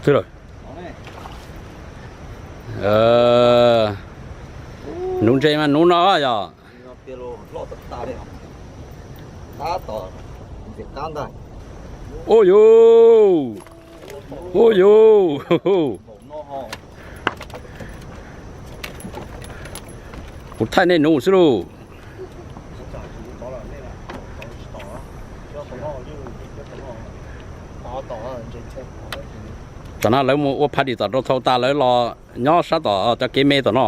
Xwb lawm. Nuv ntses mas nuv no yog. Ua yuv, ua yuv. Kuv thaij nej nuv xwb lauj. Tam no lawv mus ua party tom rau thau tas lawv los nyob sab tom cov kev me tom no.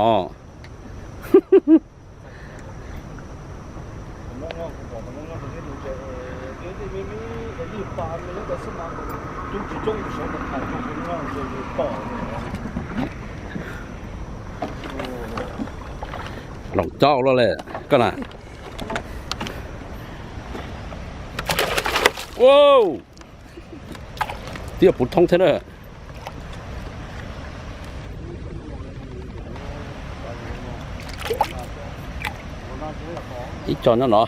Loos cov luaj li koj na. Ua, twb yog puv thoob thiab na. Ib co nyob no.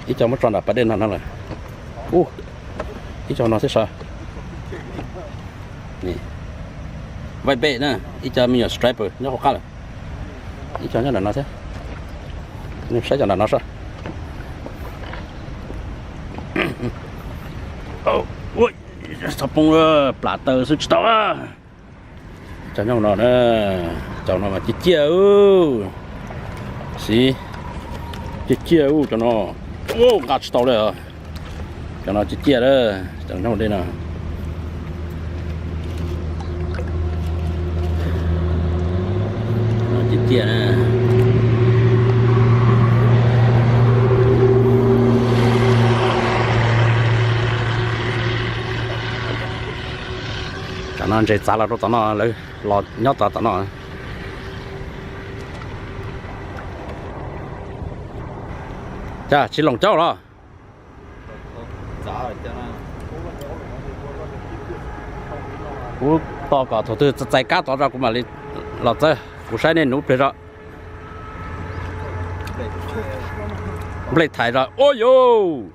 Ib co muab tso nram pas dej no no lawm. Ub, ib co no thiab sav. White bait na, ib co me nyuam striper nyob hauv qab lawm. Ib co nyob nram no thiab. Nej saib cov nram no saib. Xov poob, plam taw xwb tsis tau. Cov nyob no na, cov no mas ciaj ciaj, xij, ciaj ciaj cov no. Nqa tsis tau li. Cov no ciaj ciaj lawm, cov nyob dej no. Ciaj ciaj na. Tam no ntses txav los rau tom no, lawv los nyob tod tom no. Cas tsis loos caub los? Kuv tos kom thaum twg txais kab tod tso kuv mam li los txawb, kuv saib nej nuv pliag tso. Nplej thaiv tso. Ua yuv,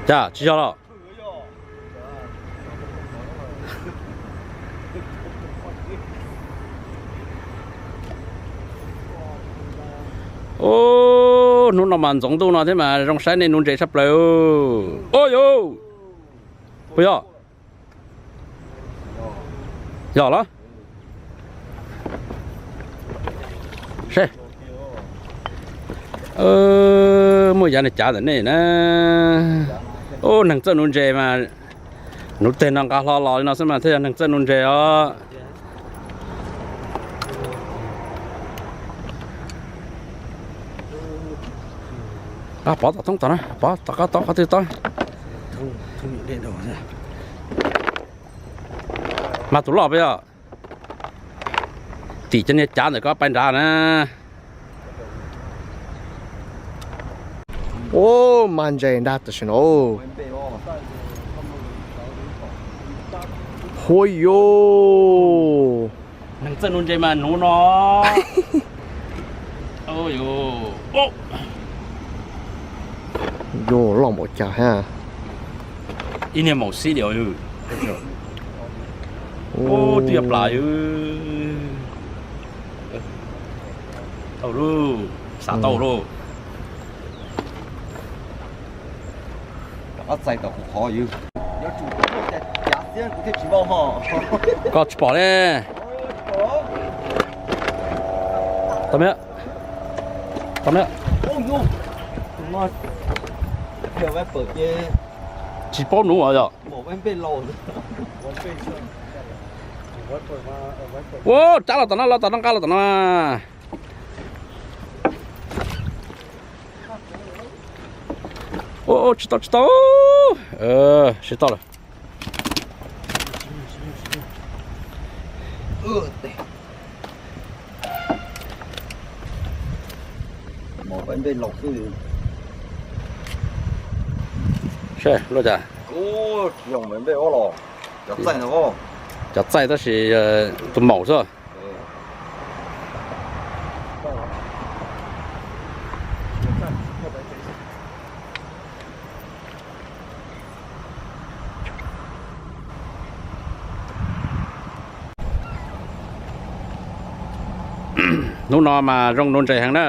cas tsis yog los? Ub, hnub no mas ntxoov ntuj no thiab mas zoo saib nej nuv ntses tshaj plaws. Ua yuv, puas yog? Yog los? Seb, muaj yav nws cav ntawm nej na. Ub, neeg txawj nuv ntses mas nuv teg no nqa hlo los li no xwb mas thiaj yog neeg txawj nuv ntses os. Pov tom thoob tom na, pov tom qab tod qhov twg tod. Mas tus loj puas yog? Tim cov niag cav ntawm ko pais nrad na. Ub, mas ntses nrad tam sim no. Huaj yuv, neeg txawj nuv ntses mas nuv no. Yuav loj npaum cas ha. Ib niag maum xib li. Ub, twb yog plam yus. Tau lauj, xav tau lauj. Rov qab txais tom kuv qhov yus. Koj tsis pom ne. Tau miab, tau miab. Tsis paub nuv yog. Ua, rov los tom no, los tom no, nqa los tom no. Ua, tsis tau, tsis tau. Tsis tau lawm. Seb, luaj cas? Cov txaij tab sis tus maum xwb. Hnub no mas zoo nuv ntses heev na.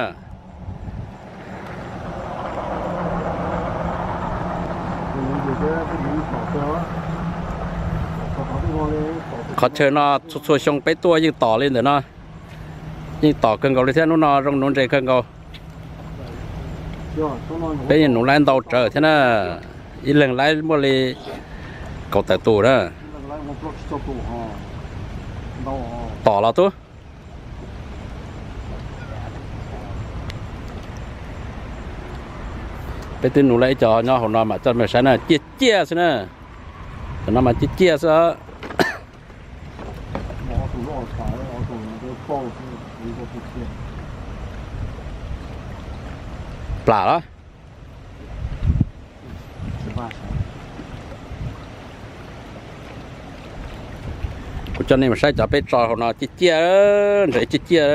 Qhov chaw no txhua txhua xyoo peb tuaj yeej tom li ntawm no, yeej tom kawg nkaus li thiab. Hnub no zoo nuv ntses kawg nkaus. Peb yeej nuv laib ntau tsawv thiab na, ib leeg laib muaj li kaum tawm tus na. Tom los tub. Peb twb nuv lawm ib co nyob hauv no mas coj mej saib na, ciaj ciaj xwb na. Cov no mas ciaj ciaj xwb. Plam los? Kuv coj nej mus saib cov peb tso hauv no ciaj ciaj, ntses ciaj ciaj.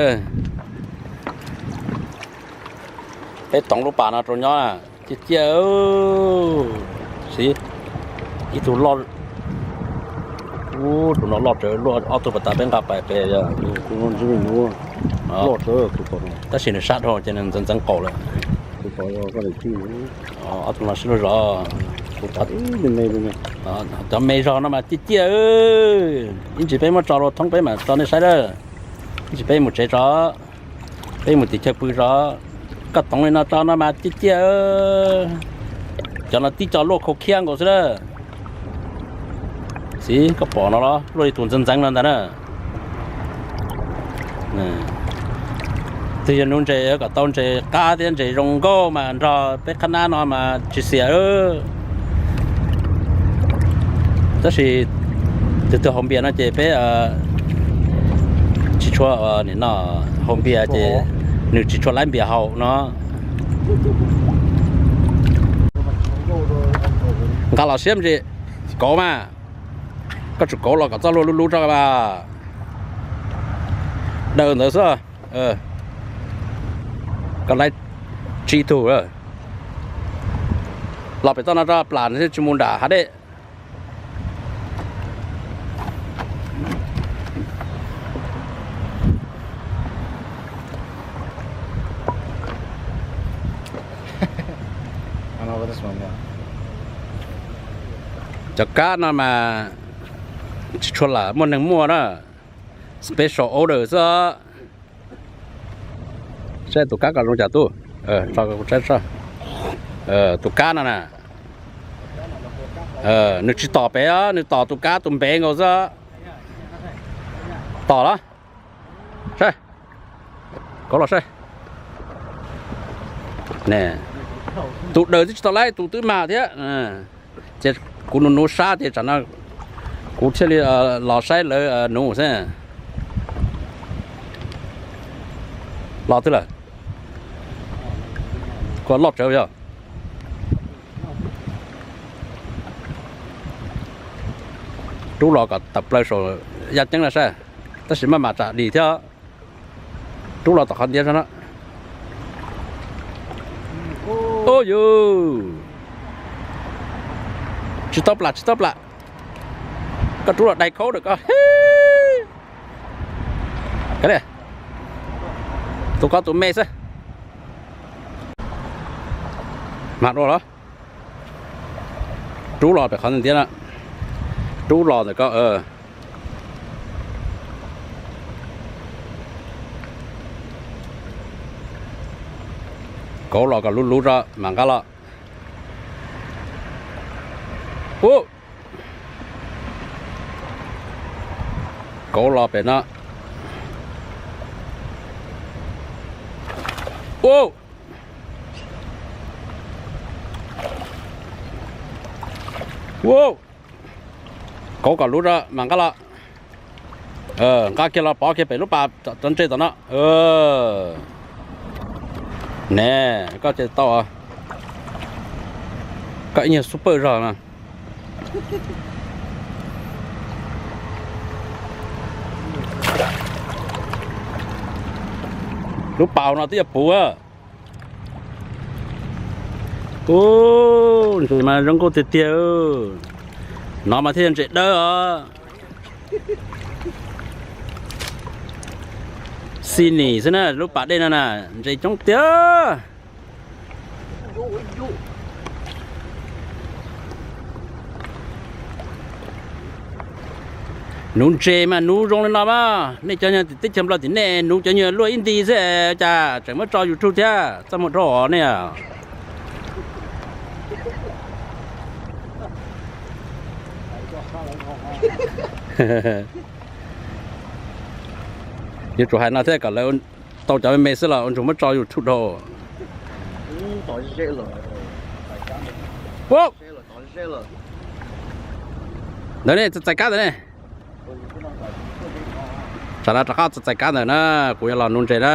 Peb toov lub pas no rau nyob, ciaj ciaj. Ib tug loj, tus no loj tsawv, luaj ob tug pas tas peb nqa pais pem. Tab sis nws sab dhau ces nws ntxeev ntxeev qaum lawm. Ob tug no sib luag zog. Cov me zog no mas ciaj ciaj. Ib ntsis peb muab tso rau thoob peb mam tso nej saib lawm. Ib ntsis peb mus tsev tso, peb mus tim chaw pw tso. Koj toov li no tso no mas ciaj ciaj. Cov no tib co luaj khau khiab nkaus xwb lawm. Xib, koj pom no los luaj li tus ntxeev ntxeev no ntag na. Twb yog nuv ntses kom tau ntses qab thiab ntses zoo nkauj mas nrog peb qhab nab no mas tsis xiam. Tab sis tus twg haus npias no ces peb tsis tshua, no, haus npias ces nws tsis tshua laib npias haus no. Nqa los siab ntsis, kauv mas. Koj tsum kauv los kom txoj hlua lub lub rau mas. Daws ntawd xwb. Koj laib tsib tug. Los pem toj no rau plam thiaj tsis mus nram hav dej. Cov kab no mas tsis tshua lam muaj neeg muaj na, special order xwb. Saib tus kab ko zoo cas tub. Tus kab no na, nws tsis tom pem, nws tom tus kab tus npev nkaus xwb. Tom los? Saib, kauv los saib. Tus daws twb tsis tau laib, tus twb mag thiab. Ces kuv nuv nuv sab ces tsam no kuv thiaj li los saib lawv nuv xwb. Los twb lawm. Koj loj tsawv yog. Rub los kom tawm plaws saum yaj ceeb no saib, tab sis maj mam tsam dim thiab. Rub los tom qhov ntiav no. Ub yus, tsis tau plam, tsis tau plam. Koj rub los dai khaub ntawm koj. Tus ko tus me xwb. Mag dua los. Rub los pem qhov ntiav no. Rub los ntawm ko. Kauv los kom luv luv tso mam nqa los. Ub, kauv los pem no. Ub, ub, kauv kom luv tso mam nqa los. Nqa kiag los pov kiag pem lub pas tov ntse tom no. Ne, koj ces tau. Koj ib nyuag super zog no. Lub pas no twb yog puv. Ub, ntses mas zoo nkauj tiag tiag. No mas thiaj yog ntses dawb os. Xi nis xwb na, lub pas dej no na, ntses coob tiag. Nuv ntses mas nuv zoo li no mas, nej cov nyuag teb chaws Nplog tim nej nuv cov nyuag luaj ib nti xwb cas tseem muab tso YouTube thiab, txaj muag dhau nej. Yuav tsum hais no thiab kom lawv tau cov me me xwb los ua ntsuag muab tso YouTube dhau. Ntawd ne, txais kab ntawd ne. Tsam no rov qab txais kab ntawd na, kuv yuav los nuv ntses na.